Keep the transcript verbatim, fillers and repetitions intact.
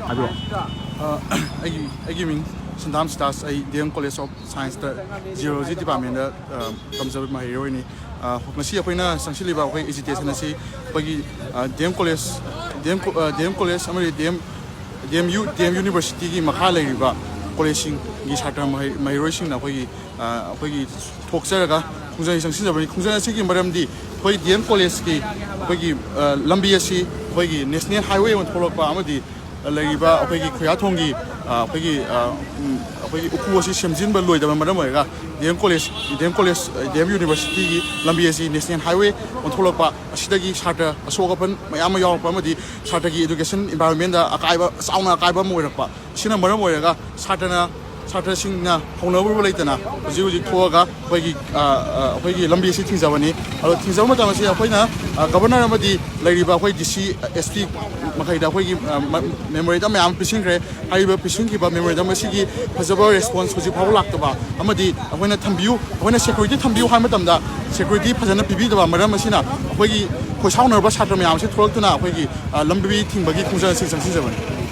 ꯍꯥꯏꯕꯤꯔꯛꯑꯣ꯫ ꯑ, ꯑꯩꯒꯤ ꯑꯩꯒꯤ ꯃꯤꯡ ꯁꯟꯗꯥꯝ ꯁꯤꯇꯥꯁ꯫ ꯑꯩ ꯗꯤ ꯑꯦꯝ ꯀꯣꯂꯦꯖ ꯑꯣꯐ ꯁꯥꯏꯟꯁꯇ ꯖꯤꯑꯣꯂꯣꯖꯤ ꯗꯤꯄꯥꯔꯠꯃꯦꯟꯗ, ꯑ, ꯇꯝꯖꯕ ꯃꯍꯩꯔꯣꯏꯅꯤ꯫ ꯑ, ꯉꯁꯤ ꯑꯩꯈꯣꯏꯅ ꯆꯪꯁꯤꯜꯂꯤꯕ ꯑꯩꯈꯣꯏ ꯑꯦꯖꯤꯇꯦꯁꯟ ꯑꯁꯤ ꯑꯩꯈꯣꯏꯒꯤ, ꯑ, D M college, D M ꯀꯣ-, ꯑ, ꯗꯤ ꯑꯦꯝ ꯀꯣꯂꯦꯖ ꯑꯃꯗꯤ D M, D M U, D M ꯌꯨꯅꯤꯚꯔꯁꯤꯇꯤꯒꯤ ꯃꯈꯥ ꯂꯩꯔꯤꯕ ꯀꯣꯂꯦꯖꯁꯤꯡꯒꯤ ꯁꯥꯇ꯭ꯔ ꯃꯍꯩ-, ꯃꯍꯩꯔꯣꯏꯁꯤꯡꯅ ꯑꯩꯈꯣꯏꯒꯤ, ꯑ, ꯑꯩꯈꯣꯏꯒꯤ ꯊꯣꯛꯆꯔꯒ ꯈꯣꯡꯖꯪ ꯆꯪꯁꯤꯟꯖꯕꯅꯤ꯫ ꯈꯣꯡꯖꯪ ꯑꯁꯤꯒꯤ ꯃꯔꯝꯗꯤ ꯑꯩꯈꯣꯏ ꯗꯤ ꯑꯦꯝ ꯀꯣꯂꯦꯖꯀꯤ ꯑꯩꯈꯣꯏꯒꯤ, ꯑ, ꯂꯝꯕꯤ ꯑꯁꯤ ꯑꯩꯈꯣꯏꯒꯤ ꯅꯦꯁꯅꯦꯜ ꯍꯥꯏꯋꯦ ꯑꯣꯏꯅ ꯊꯣꯛꯂꯛꯄ ꯑꯃꯗꯤ ꯂꯩꯔꯤꯕ ꯑꯩꯈꯣꯏꯒꯤ ꯈꯨꯌꯥꯊꯣꯡꯒꯤ, ꯑ, ꯑꯩꯈꯣꯏꯒꯤ, ꯑ, ꯎꯝ, ꯑꯩꯈꯣꯏꯒꯤ ꯎꯀꯨ ꯑꯁꯤ ꯁꯦꯝꯖꯤꯟꯕ ꯂꯣꯏꯗꯕ ꯃꯔꯝ ꯑꯣꯏꯔꯒ D M college, D M college, D M ꯌꯨꯅꯤꯚꯔꯁꯤꯇꯤꯒꯤ ꯂꯝꯕꯤ ꯑꯁꯤ ꯅꯦꯁꯅꯦꯜ ꯍꯥꯏꯋꯦ ꯑꯣꯟꯊꯣꯛꯂꯛꯄ ꯑꯁꯤꯗꯒꯤ ꯁꯥꯇ꯭ꯔ ꯑꯁꯣꯛ ꯑꯄꯟ ꯃꯌꯥꯝ ꯑꯃ ꯌꯥꯎꯔꯛꯄ ꯑꯃꯗꯤ ꯁꯥꯇ꯭ꯔꯒꯤ ꯏꯗꯨꯀꯦꯁꯟ ꯏꯟꯚꯥꯏꯔꯣꯟꯃꯦꯟꯗ ꯑꯀꯥꯏꯕ, ꯆꯥꯎꯅ ꯑꯀꯥꯏꯕ ꯑꯃ ꯑꯣꯏꯔꯛꯄ꯫ ꯁꯤꯅ ꯃꯔꯝ ꯑꯣꯏꯔꯒ ꯁꯥꯇ꯭ꯔꯅ, ꯁꯥꯇ꯭ꯔꯁꯤꯡꯅ ꯍꯧꯅꯕꯤꯕ ꯂꯩꯇꯅ ꯍꯧꯖꯤꯛ ꯍꯧꯖꯤꯛ ꯊꯣꯛꯑꯒ ꯑꯩꯈꯣꯏꯒꯤ, ꯑ, ꯑ, ꯑꯩꯈꯣꯏꯒꯤ ꯂꯝꯕꯤ ꯑꯁꯤ ꯊꯤꯡꯖꯕꯅꯤ꯫ ꯑꯗꯣ ꯊꯤꯡꯖꯕ ꯃꯇꯝ ꯑꯁꯤꯗ ꯑꯩꯈꯣꯏꯅ, ꯑ, ꯒꯕꯔꯅꯔ ꯑꯃꯗꯤ ꯂꯩꯔꯤꯕ ꯑꯩꯈꯣꯏ ꯗꯤ ꯁꯤ, ꯑꯦꯁ ꯄꯤ ꯃꯈꯩꯗ ꯑꯩꯈꯣꯏꯒꯤ, ꯑ, ꯃ-, ꯃꯦꯃꯣꯔꯦꯟꯗꯝ ꯃꯌꯥꯝ ꯄꯤꯁꯤꯟꯈ꯭ꯔꯦ꯫ ꯍꯥꯏꯔꯤꯕ ꯄꯤꯁꯤꯟꯈꯤꯕ ꯃꯦꯃꯣꯔꯦꯟꯗꯝ ꯑꯁꯤꯒꯤ ꯐꯖꯕ ꯔꯦꯁꯄꯣꯟꯁ ꯍꯧꯖꯤꯛ ꯐꯥꯎꯕ ꯂꯥꯛꯇꯕ ꯑꯃꯗꯤ ꯑꯩꯈꯣꯏꯅ ꯊꯝꯕꯤꯌꯨ, ꯑꯩꯈꯣꯏꯅ ꯁꯦꯀ꯭ꯌꯨꯔꯤꯇꯤ ꯊꯝꯕꯤꯌꯨ ꯍꯥꯏꯕ ꯃꯇꯝꯗ ꯁꯦꯀ꯭ꯌꯨꯔꯤꯇꯤ ꯐꯖꯅ ꯄꯤꯕꯤꯗꯕ ꯃꯔꯝ ꯑꯁꯤꯅ ꯑꯩꯈꯣꯏꯒꯤ ꯈꯣꯏꯁꯥꯎꯅꯔꯕ ꯁꯥꯇ꯭ꯔ ꯃꯌꯥꯝ ꯑꯁꯤ ꯊꯣꯛꯂꯛꯇꯨꯅ ꯑꯩꯈꯣꯏꯒꯤ, ꯑ, ꯂꯝꯕꯤ ꯊꯤꯡꯕꯒꯤ ꯈꯣꯡꯖꯪ ꯑꯁꯤ ꯆꯪꯁꯤꯟꯖꯕꯅꯤ꯫